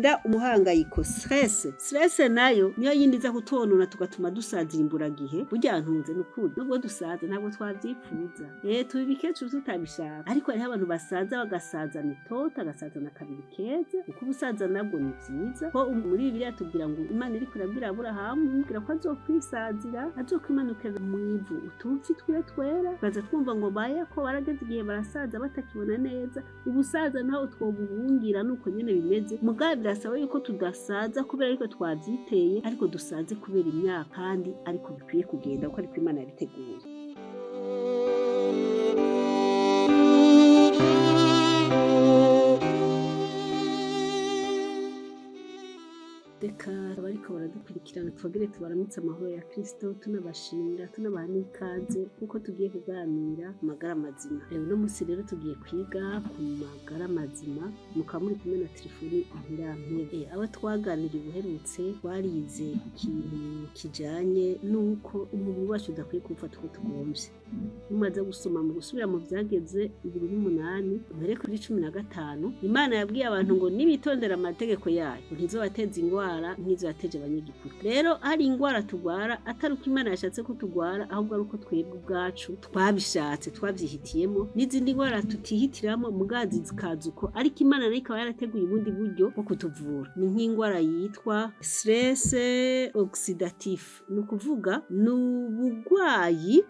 Kwirinda umuhangayiko, stress. Stress nayo niyo yindi iza kutonona, tugatuma dusazira imburagihe. Burya ntunze nukuri, nubwo dusaza ntabwo twavyipfuza, tuba ibikecuru tutabishaka, ariko hariho abantu basaza bagasazana itoto, agasazana akabiri keza, kuko ubusaza nabwo ni vyiza. Ko muri Bibiliya tubwira ngo Imana iriko irabwira Aburahamu, imubwira ko azokwisazira, azokwimanukira mw'ivu utuvi twiwe twera. Tukaza twumva ngo bayako barageze igihe barasaza batakibona neza. Ubusaza naho twobuhungira, nuko nyene bimeze. Mugabo birasaba yuko tudasaza kubera ariko twavyiteye, ariko dusaze kubera imyaka, kandi ariko bikwiye kugenda kuko ariko Imana yabiteguye. Reka abariko baradukurikirana twongere tubaramutse amahoro ya Kristo, tunabashimira, tunabaha n'ikaze kuko tugiye kuganira amagara mazima. Uno musi rero tugiye kwiga ku magara mazima, mukaba muri kumwe na Telefoni Ntirampebe. Abo twaganiriye ubuherutse, twarize ku kintu kijanye n'uko umubiri wacu udakwiye kuwufata uko tugomvye. Mumaze gusoma mu gusubira mu Vyageze 28, uhere kuri 15, Imana yabwiye abantu ngo nibitondera amategeko yayo ntizobateza ingwara nk'izo yateje Abanyegiputa. Rero hari ingwara tugwara atari uko Imana yashatse ko tugwara, ahubwo ari uko twebwe ubwacu twabishatse, twavyihitiyemo, n'izindi ngwara tutihitiramo mugazi zikaza uko, ariko Imana nayo ikaba yarateguye ubundi buryo bwo kutuvura. Ni nk'ingwara yitwa stress oxydatif, ni ukuvuga ni ubugwayi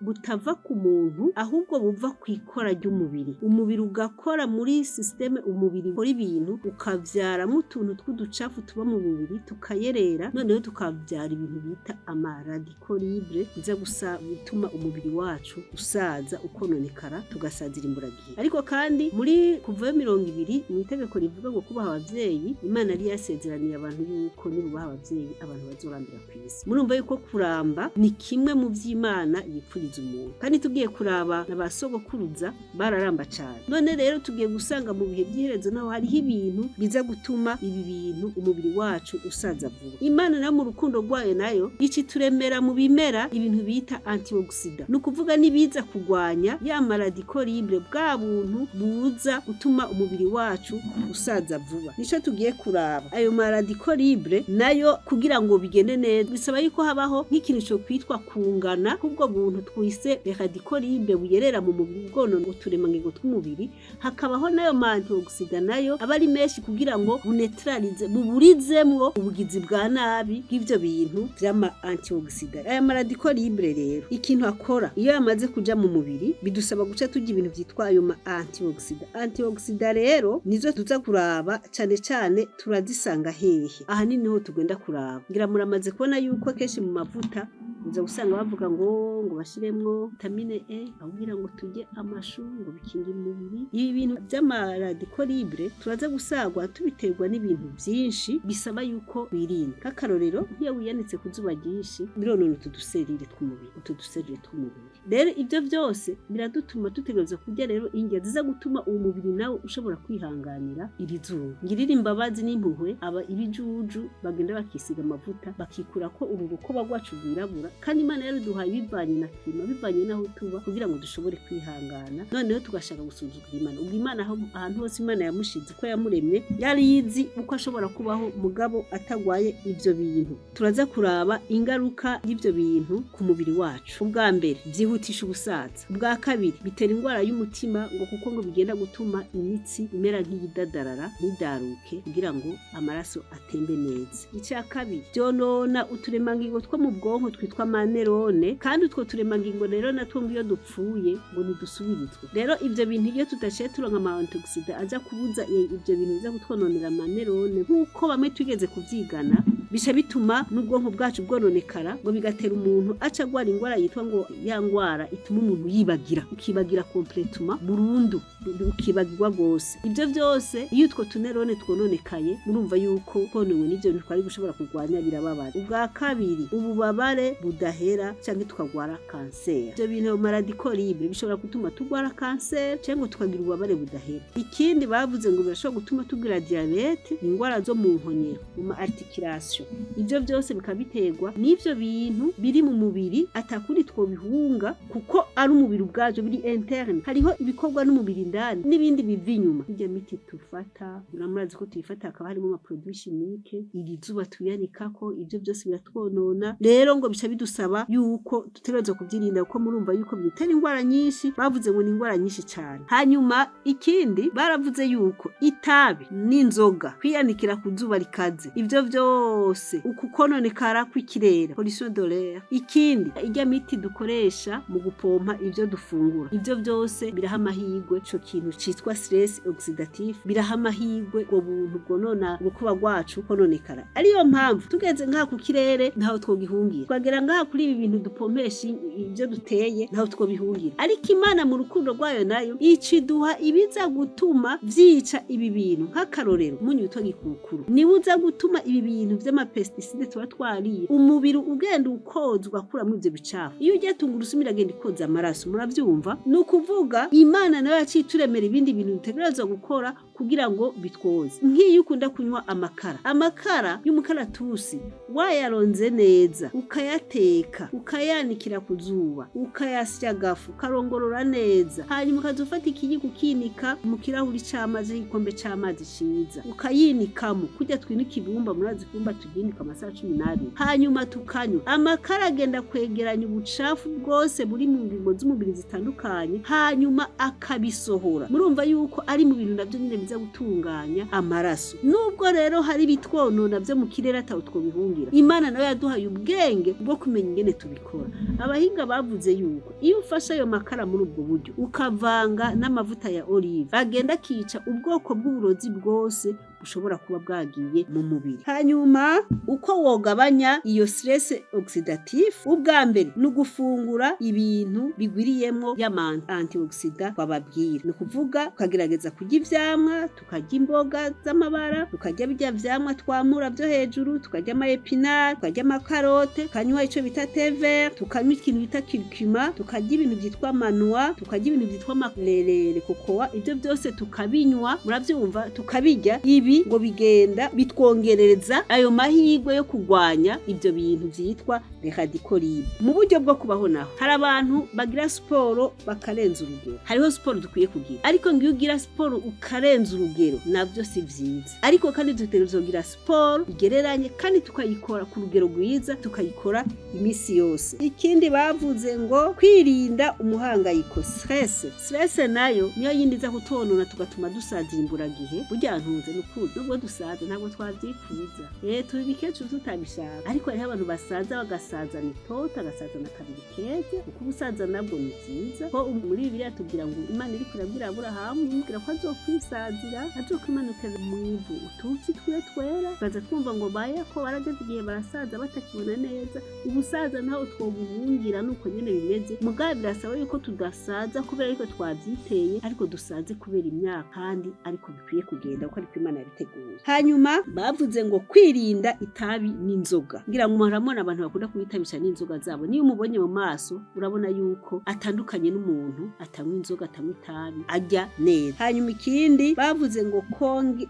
butava ku muntu, ahubwo buva ku ikora ry'umubiri. Umubiri ugakora muri système, umubiri ukora ibintu ukavyaramwo utuntu tw'uducafu tuba mu mubiri, tukayerera, noneho tukavyara ibintu bita ama radicaux libres, biza gusa gutuma umubiri wacu usaza, ukononekara, tugasazira imburagihe. Ariko kandi muri Kuvayo 20, mu itegeko rivuga ngo kubaha abavyeyi, Imana yari yasezeraniye abantu yuko nibubaha abavyeyi abantu bazorambira kw'isi. Murumva yuko kuramba ni kimwe mu vy'Imana yipfuriza umuntu, kandi tugiye kuraba na ba sogokuruza bararamba cane. None rero tugiye gusanga mu bihe by'iherezo naho hariho ibintu biza gutuma ibi bintu, umubiri wacu usaza vuba. Imana nayo mu rukundo rwayo nayo ica ituremera mu bimera ibintu bita antioxydants, ni ukuvuga nibiza kugwanya ya ma radicaux libres, bwa buntu buza gutuma umubiri wacu usaza vuba. Nico tugiye kuraba, ayo ma radicaux libres nayo. Kugira ngo bigende neza bisaba yuko habaho nk'ikintu co kwitwa kungana k'ubwo buntu twise radicaux libres buyerera mu mubiri bwonona uturemangingo tw'umubiri, hakabaho n'ayo ma antioxydants nayo aba ari menshi kugira ngo bunetralize, buburizemwo ubugizi bwa nabi bw'ivyo bintu vy'ama antioxydants. Aya ma radicaux libres rero, ikintu akora iyo yamaze kuja mu mubiri, bidusaba guca turya ibintu vyitwa ayo ma antioxydants. Antioxydants rero nizo tuza kuraba cane cane. Turazisanga hehe? Ahanini niho tugenda kuraba. Ngira muramaze kubona yuko kenshi mu mavuta uza gusanga bavuga ngo bashiremwo vitamine E, bakubwira ngo turye amashu, ngo bikingira umubiri. Ibi bintu vy'ama radicaux libres turaza gusagwa tubiterwa n'ibintu vyinshi bisaba yuko wirinda. Nk'akarorero, nk'iyo wiyanitse ku zuba ryinshi, bironona utu du cellules tw'umubiri. Utu du cellules tw'umubiri rero, ivyo vyose biradutuma dutegerezwa kurya rero indya ziza gutuma uwo mubiri nawe ushobora kwihanganira iri zuba. Ngirira imbabazi n'impuhwe aba ibijuju bagenda bakisiga amavuta, bakikura ko uru rukoba rwacu rwirabura, kandi Imana yaruduhaye bivanye na climat, bivanye n'aho tuba, kugira ngo dushobore kwihangana. Noneho tugashaka gusuzugura Imana. Ubwo Imana ahantu hose Imana yamushize, uko yamuremye, yari yizi uko ashobora kubaho mugabo atagwaye ivyo bintu. Turaza kuraba ingaruka y'ivyo bintu ku mubiri wacu. Ubwa mbere, vyihutisha ubusaza. Ubwa kabiri, bitera indwara y'umutima, ngo kuko ngo bigenda gutuma imitsi imera nk'iyidadarara, ntidaruke kugira ngo amaraso atembe neza. Icya kabiri, vyonona uturemangingo two mu bwonko twitwa ma neurones, kandi utwo turemangingo rero natwo ngo iyo dupfuye ngo ntidusubirizwe. Rero ivyo bintu, iyo tudaciye turonka ama antioxydants aza kubuza ivyo bintu biza kutwononera ama neurones, nk'uko bamwe twigeze kuvyigana, bica bituma n'ubwonko bwacu bwononekara, ngo bigatera umuntu aca agwara ingwara yitwa ngo ya ngwara ituma umuntu yibagira, ukibagira complètement, burundu, ukibagirwa rwose. Ivyo vyose, iyo utwo tu neurones twononekaye, murumva yuko twonowe n'ivyo bintu twari gushobora kurwanya, birababara. Ubwa kabiri, ububabare budahera, canke tukagwara kanseri. Ivyo bintu, ma radicaux libres, bishobora gutuma tugwara kanseri canke tukagira ububabare budahera. Ikindi bavuze ngo birashobora gutuma tugira diabète, ingwara zo mu nkonyero, mu ma articulations. Ivyo vyose bikaba biterwa n'ivyo bintu biri mu mubiri, atakuri twobihunga kuko ari umubiri ubwavyo, biri interne. Hariho ibikorwa n'umubiri. indani n'ibindi biva inyuma. Irya miti tufata, murazi ko tuyifata hakaba harimo ama produits chimiques, iri zuba tuyanikako, ivyo byose biratwonona. Rero ngo bica bidusaba yuko dutegerezwa kuvyirinda, kuko murumva yuko bidutera ingwara nyinshi. Bavuze ngo ni ingwara nyinshi cane. Hanyuma ikindi baravuze yuko itabi n'inzoga, kwiyanikira ku zuba rikaze, ivyo vyose uku kononekara kw'ikirere, pollution de l'air. Ikindi, irya miti dukoresha mu gupompa ivyo dufungura, ivyo vyose biraha amahirwe ico kintu citwa stress oxydatif, biraha amahirwe ubwo buntu bwonona urukuba rwacu kononekara. Ariyo mpamvu tugeze ngaha ku kirere ntaho twogihungira, twagera ngaha kuri ibi bintu dupompesha ivyo duteye ntaho twobihungira. Ariko Imana mu rukundo rwayo nayo iciduha ibiza gutuma vyica ibi bintu. Nk'akarorero, umunyu witwa gikukuru niwe uza gutuma ibi bintu vy'ama pesticides tuba twariye, umubiri ugenda ukoza ugakuramwo ivyo bicafu. Iyo urya tungurusumu iragenda ikoza amaraso, muravyumva. Ni ukuvuga Imana nayo yaciye ituremera ibindi bintu dutegerezwa gukora kugira ngo bitwoze. Nk'iyo ukunda kunywa amakara, amakara y'umukaratusi, wayaronze neza, ukayateka, ukayanikira ku zuba, ukayasya agafu, ukarongorora neza, hanyuma ukaza ufata ikiyiko ukinika mu kirahuri c'amazi, igikombe c'amazi ciza, ukayinikamo kurya twinika ibumba. Murazi ibumba turyinika amasaha 12, hanyuma tukanywa amakara, agenda kwegeranya ubucafu bwose buri mu ngingo z'umubiri zitandukanye, hanyuma akabisohora. Murumva yuko ari mu bintu navyo nyene biza gutunganya amaraso. Nubwo rero hari ibitwonona vyo mu kirere ataho twobihungira, Imana nayo yaduhaye ubwenge bwo kumenya ingene tubikora. Abahinga bavuze yuko iyo ufashe ayo makara muri ubwo buryo, ukavanga n'amavuta ya olive, agenda akica ubwoko bw'uburozi bwose bushobora kuba bwagiye mu mubiri. Hanyuma uko wogabanya iyo stress oxydatif, ubwa mbere ni ugufungura ibintu bigwiriyemwo y'ama antioxydants twababwira. Ni ukuvuga tukagerageza kurya ivyamwa, tukarya imboga z'amabara, tukarya birya vyamwa twamura vyo hejuru, tukarya ama épinards, tukarya amakaroti, tukanywa ico bita thé vert, tukanywa ikintu bita curcuma, tukarya ibintu vyitwa manwa, tukarya ibintu vyitwa amarerere kokowa. Ivyo vyose tukabinywa, muravyumva, tukabirya. Ibi ngo bigenda bitwongerereza ayo mahirwe yo kurwanya ivyo bintu vyitwa les radicaux libres. Mu buryo bwo kubaho naho, hari abantu bagira siporo bakarenza urugero. Hariho siporo dukwiye kugira, ariko ngiyo ugira siporo ukarenza urugero navyo si vyiza. Ariko kandi dutegerezwa kugira siporo igereranye, kandi tukayikora ku rugero rwiza, tukayikora imisi yose. Ikindi bavuze ngo kwirinda umuhangayiko, stress. Stress nayo niyo yindi iza kutonona, tugatuma dusaza imburagihe. Burya ntunze nukuri, nubwo dusaza ntabwo twavyifuza, turi bikecuru tutabishaka, ariko hariho abantu basaza bagasazana itoto, agasazana kabiri keze, kuko ubusaza nabwo ni vyiza. Ko muri Bibiliya tubwira ngo Imana iriko irabwira Aburahamu, imubwira ko azokwisazira, azokwimanukira mu ivu ututsi twiwe twera. Baza twumva ngo bayako barageze igihe barasaza batakibona neza. Ubusaza ntaho twobuhungira, nuko nyene bimeze. Mugabo birasaba yuko tudasaza kubera ariko twavyiteye, ariko dusaze kubera imyaka, kandi ariko bikwiye kugenda kuko ariko Imana yabiteguye. Hanyuma bavuze ngo kwirinda itabi n'inzoga. Ngira ngo murabona abantu bakunda kuyitabisha n'inzoga zabo, niyo umubonye mu maso urabona yuko atandukanye n'umuntu atanywa inzoga, atanywa itabi, arya neza. Hanyuma ikindi bavuze ngo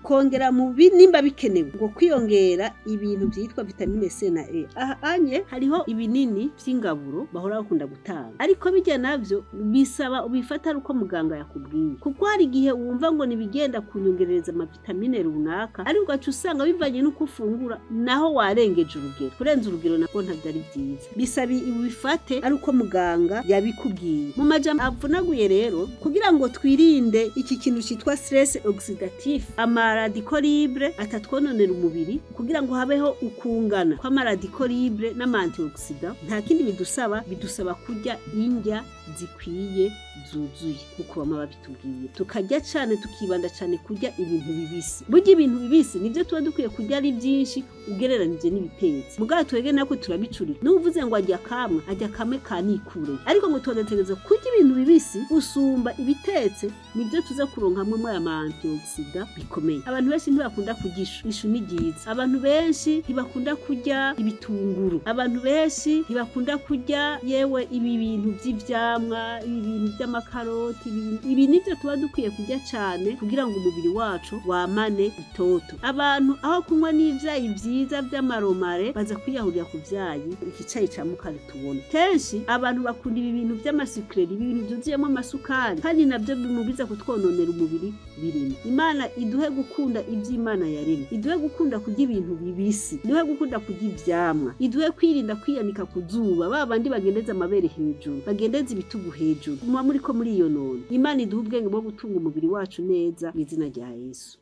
kongera mu nimba bikenewe, ngo kwiyongera ibintu vyitwa vitamine C na E. Aha anye hariho ibinini vy'ingaburo bahora bakunda gutanga, ariko bijya navyo bisaba ubifata ari uko muganga yakubwiye, kuko hari igihe wumva ngo nibigenda kunyongerereza amavitamine runaka, ariko ugaca usanga bivanye n'uko ufungura naho warengeje urugero. Kurenza urugero nabwo ntabwo ari byiza, bisaba ubifate ari uko muganga yabikubwiye. Mu majambo avunaguye rero, kugira ngo twirinde iki kintu cyitwa stress oxydatif, ama radicaux libres atatwononera umubiri, kugira ngo habeho ukungana kw'ama radicaux libres n'ama antioxydants, nta kindi bidusaba, bidusaba kurya indya zikwiye zuzuye, kuko bama babitubwiye. Tukarya cane, tukibanda cane kurya ibintu bibisi. Burya ibintu bibisi nivyo tuba dukwiye kurya ari byinshi ugereranije n'ibitetse. Mugabo twege nako turabicurika, n'uvuze ngo arya kamwe, arya kamwe kanikure, ariko ngo tugategereza kurya ibintu bibisi gusumba ibitetse, nivyo tuza kuronkamwo muri aya ma antioxydants bikomeye. Abantu benshi ntibakunda kurya ishu, ishu ni ryiza. Abantu benshi ntibakunda kurya ibitunguru, abantu benshi ntibakunda kurya yewe ibi bintu vy'ivyamwa. ivyamwa, ibi bintu vy'amakaroti, ibi nivyo tuba dukwiye kurya cane kugira ngo umubiri wacu wamane itoto. Abantu aho kunywa n'ivyayi vyiza vy'amaromare, baza kwiyahurira ku vyayi, iki cayi ca mukare tubona. Kenshi abantu bakunda ibi bintu vy'ama sucreries, ibi bintu vyuzuyemwo amasukari, kandi navyo bimubiza kutwononera umubiri birimo. Imana iduhe gukunda ivy'Imana yaremye, iduhe gukunda kurya ibintu bibisi, iduhe gukunda kurya ivyamwa, iduhe kwirinda kwiyanika ku zuba. Ba bandi bagendeza amabere hejuru, bagendeza ibitugu hejuru, muba muriko muriyonona. Imana iduhe ubwenge bwo gutunga umubiri wacu neza, mu izina rya Yesu.